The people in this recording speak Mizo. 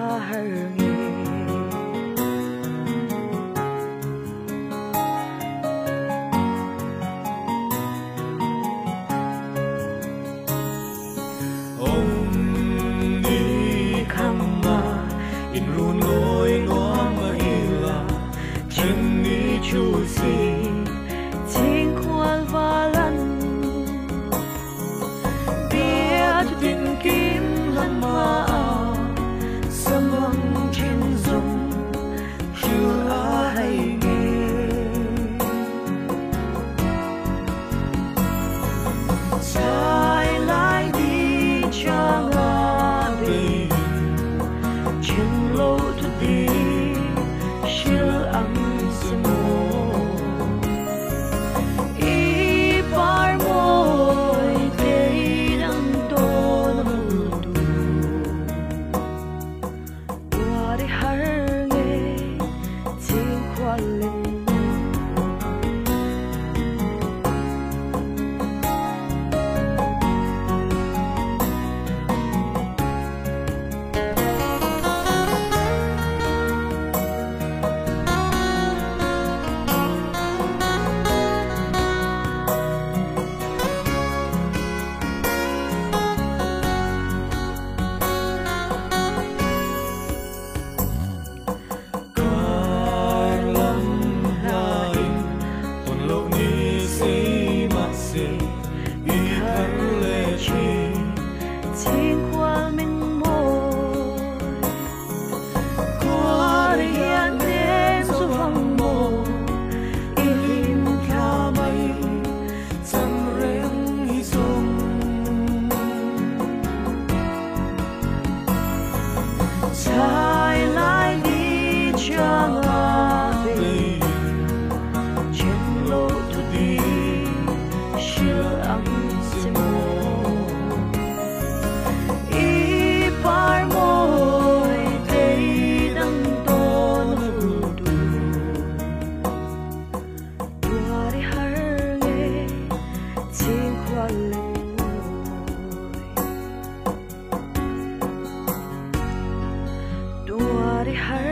Har nge. Om ni khama in run loi ngõ mà ila chân ni chu si Ching kwal valan bia tin kim lan ma samang chin zum shil a hai nge. Sai lai di chang a be chin lo tu di shil ang se mo i par moi te dang to na mu tu tua di har nge ching khwa lên. Kar lam lain ton lo ni se ma se i thar le chi Ching khwa min moi qua đi hian nem su vang mo i lim tha mai cham reng hi sung sai lai đi chang a be chen lo tu di shil ang se mo i par moi te dang to na vu tu tua di har nge ching khwa lên ngôi tua di har.